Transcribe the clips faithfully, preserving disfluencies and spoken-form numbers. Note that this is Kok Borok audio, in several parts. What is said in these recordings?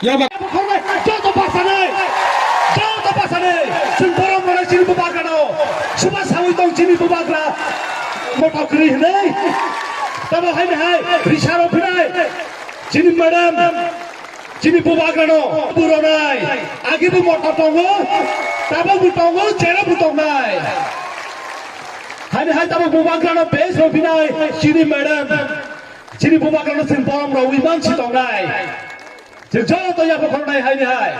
Yaba. Joto pasani, joto pasani, chwng borom rwnai chini bubagrano, suba sawi tong chini bubagra, motha kwrwi hwnwi, tamo haini hai, risaro phinai, chini madam, chini bubagrano, buronai, agi bu motha tongo, tabok bu tongo, jera bu tongnai. Haini hai tabok bubagrano base rw phinai, chini madam, chini bubagrano chwng borom rw wi man si tongnai. Chwng joto yapha khornai haini hai.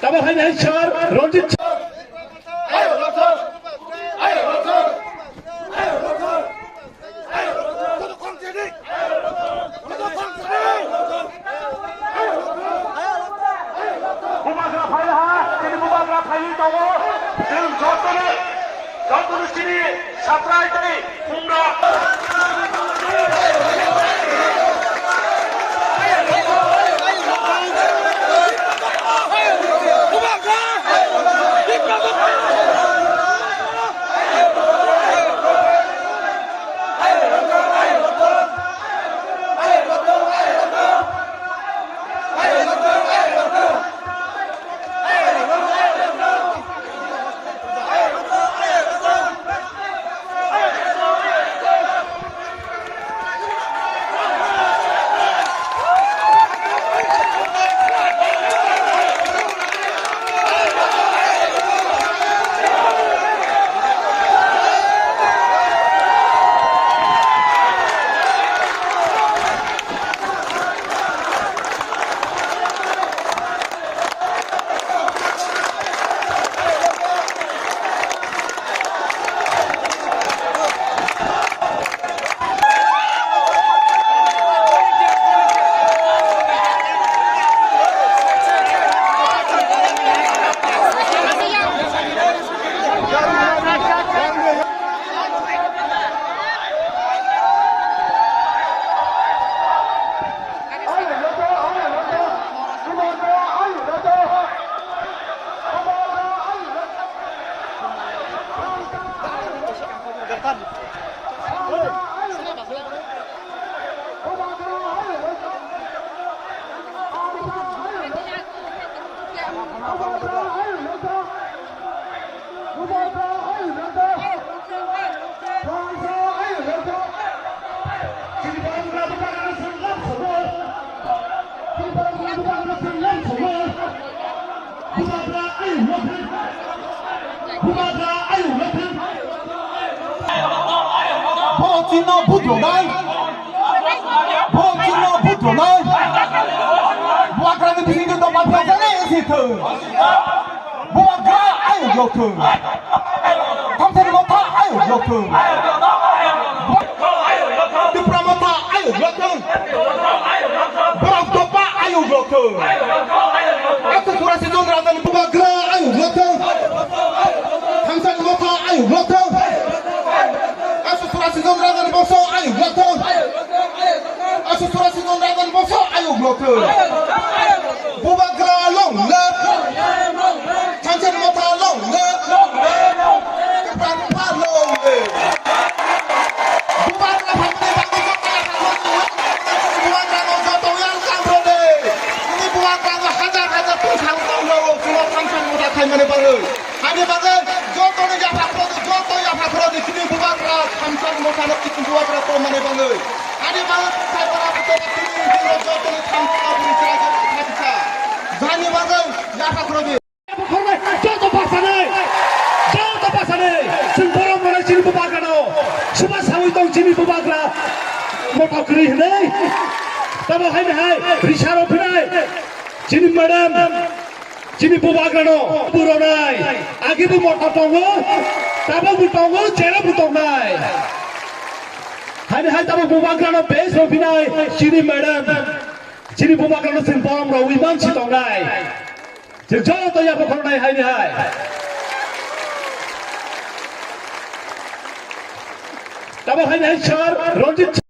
Tamo haini hai sir, Ranjit sir. Bubagra phailaha, chini bubagra phaiwi tongo. Chwng jotono, jotono chini satrai tei phungra. Bo chino budronai. Bo chino budronai. Bubagrani bisingtwi tongma phiya jani isi thung. Bubagra ayuk lok thung. Thamsani motha ayuk lok thung. Tipra motha ayuk lok thung. Borok dopha ayuk lok thung. Ekso churasi jon rajani bubagra ayuk lok thung. Thamsani motha ayuk lok thung. Ekso churasi jon rajani bongso ayuk lok thung. Ekso churasi jon rajani bongso ayuk lok thung. Bubagra long live. Thamsani motha long live. Tipra motha long live. Bubagra phaimani bagwi joto yapha khoroknwi, bubagrano joto welcome rwdi. Nini bubagrano hajar hajar pungsa wng tong rw, chwngno thamsani motha khaimani bagwi. Ani bagwi jotoni yapha khoroknwi, joto yapha khoroknwi, chini bubagra thamsani mothano chini bubagra tongmani bagwi. Ani bagwi sai bara buto chini biro jotoni thamsani bagwi chwraijak thamsa. Jani bagwi yapha khoroknwi. Joto pasani, joto pasani, chwng borom rwnai chini bubagrano, suba sawi tong chini bubagra, motha kwrwi hwnwi, tamo haini hai, risaro phinai, chini madam, chini bubagrano, buronai, agi bo motha tongo, tabok bo tongo, jera bo tongnai. Haini hai tamo bubagrano base rw phinai, chini madam, chini bubagrano chwng borom rw wi man si tongnai. Chwng joto yapha khornai haini hai. Tamo haini hai sir Ranjit